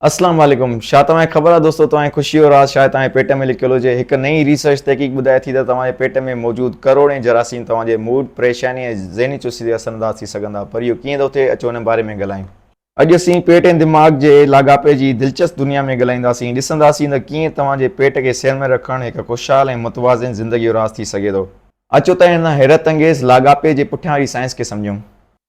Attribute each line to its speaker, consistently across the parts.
Speaker 1: اسلام عليڪم ڇا توهان کي خبر آهي دوستو توهان جي خوشي جو راز شايد توهان جي پيٽ ۾ لڪيل هجي هڪ نئين ريسرچ تحقيق ٻڌائي ٿي ته توهان جي پيٽ ۾ موجود ڪروڙين جراثيم توهان جي موڊ پريشاني ۽ ذهني چستي تي اثر انداز ٿي سگهن ٿا پر اهو ڪيئن ٿو ٿئي اچو ان باري ۾ ڳالهايون. اڄ اسين پيٽ ۽ دماغ جي لاڳاپي جي دلچسپ دنيا ۾ ڳالهائينداسين ڏسنداسين ته ڪيئن توهان جي پيٽ کي صحتمند رکڻ هڪ خوشحال ۽ متوازن زندگي جو راز ٿي سگهي ٿو. اچو ته هن حيرت انگيز لاڳاپي جي پٺيان واري سائنس کي سمجهون.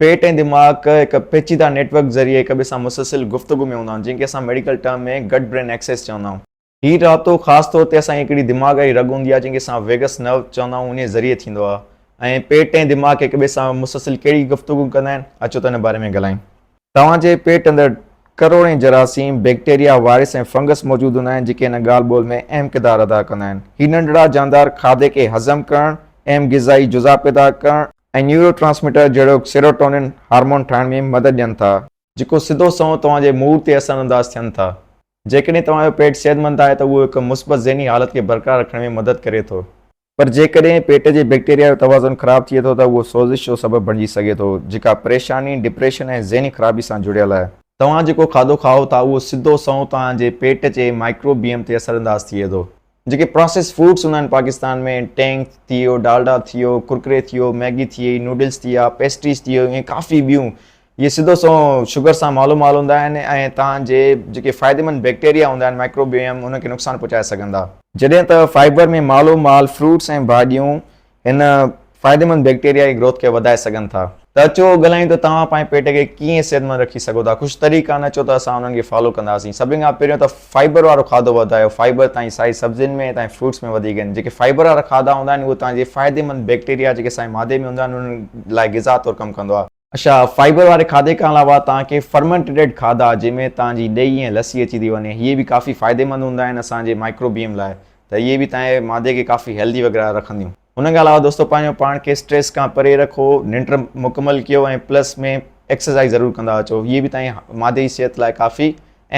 Speaker 1: پيٽ ۽ دماغ هڪ پيچيده نيٽ ورڪ ذريعي هڪ ٻئي سان مسلسل گفتگو ۾ هوندا آهن، جنهن کي اسان ميڊيڪل ٽرم ۾ گٽ برين ايڪسيس چوندا آهيون. هي رابطو خاص طور تي اسان جي هڪڙي دماغ واري رڳ هوندي آهي، جنهن کي اسان ويگس نرو چوندا آهيون، انهي ذريعي ٿيندو آهي ۽ پيٽ ۽ دماغ هڪ ٻئي سان مسلسل ڪهڙي گفتگو ڪندا آهن، اچو ته ان باري ۾ ڳالهايون. توهان جي پيٽ اندر ڪروڙين جراثيم، بيڪٽيريا، وائرس ۽ فنگس موجود هوندا آهن جيڪي هن ڳالهه ٻولهه ۾ اهم ڪردار ادا ڪندا آهن. هي ننڍڙا جاندار کاڌي کي هضم ڪرڻ، اهم غذائي جزا پيدا ڪرڻ ۽ نيورو ٽرانسميٽر جهڙوڪ سيروٽونن هارمون ٺاهڻ ۾ مدد ڏين ٿا. جيڪو سڌو سنئون توهان جي موڊ تي اثرانداز ٿين ٿا. جيڪڏهن توهان جو پيٽ صحتمند آهي ته اهو هڪ مثبت ذهني حالت کي برقرار رکڻ ۾ مدد ڪري ٿو. پر جيڪڏهن پيٽ جي بيڪٽيريا جو توازن خراب ٿئي ٿو ته اهو سوزش جو سبب بڻجي سگهي ٿو، جيڪا پريشاني، ڊپريشن ۽ ذهني خرابي سان جڙيل آهي. توهان جيڪو کاڌو کائو ٿا اهو سڌو سنئون توهان جي پيٽ جي مائڪروبيم تي اثرانداز ٿئي ٿو. جيڪي پراسيس فوڊس هوندا آهن پاڪستان ۾ ٽينگ ٿي ويو، ڊالڊا ٿي ويو، ڪرڪري ٿي ويو، ميگي ٿي وئي، نوڊلز ٿي ويا، پيسٽريز ٿي ويون ۽ ڪافي ٻيون اهي سڌو سنئون شگر سان مالو مال هوندا آهن ۽ توهان جي جيڪي فائديمند بيڪٽيريا هوندا آهن مائڪروبيوم انهن کي نقصان پهچائي سگهن ٿا. جڏهن ته فائبر ۾ مالو مال فروٽس ۽ ڀاڄيون هن فائديمند بيڪٽيريا جي گروٿ کي وڌائي سگهن ٿا. ته اچو ڳالهايون ته توهان پنهنجي پيٽ کي ڪيئن صحتمند رکي سگهو ٿا. ڪجهه طريقا آهن اچو ته اسان انهن کي فالو ڪنداسين. سڀني کان پهريون ته فائبر وارو کاڌو وڌايو. فائبر توهان جي سائي سبزين ۾ ۽ توهان جي فروٽس ۾ وڌيڪ آهن. جيڪي فائبر وارا کاڌا هوندا آهن اهي توهان جي فائديمند بيڪٽيريا جيڪي اسان جي معدي ۾ هوندا آهن انهن لاء غذا طور ڪم ڪندو آهي. اڇا فائبر واري کاڌي کان علاوه توهان کي فرمنٽيڊ کاڌا جنهن ۾ توهان جي ڏهي ۽ لسي اچي ٿي وڃي اهي به ڪافي فائديمند هوندا آهن اسان جي مائڪروبيم لاء ته اهي به توهان جي معدي کي ڪافي هيلدي وغيره رکنديون. ان کان علاوه دوستو پنهنجو پاڻ کي اسٽريس کان پري رکو ننڊ مڪمل ڪيو ۽ پلس ۾ ايڪسرسائز ضرور ڪندا اچو اهي به توهان جي معدي جي صحت لاء ڪافي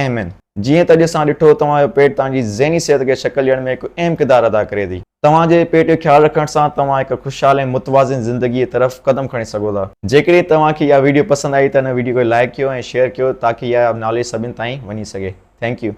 Speaker 1: اهم آهن. جيئن ته اڄ اسان ڏٺو توهان جو پيٽ توهان جي ذهني صحت کي شڪل ڏيڻ ۾ هڪ اهم ڪردار ادا ڪري ٿي. توهان جي پيٽ جو خيال رکڻ سان توهان هڪ خوشحال ۽ متوازن زندگيء طرف قدم کڻي سگهو ٿا. جيڪڏهن توهان کي اها ويڊيو پسند آئي ته هن ويڊيو کي لائيڪ ڪيو ۽ شيئر ڪيو تاڪه اها ناليج سڀن تائين وڃي سگهي. Thank you.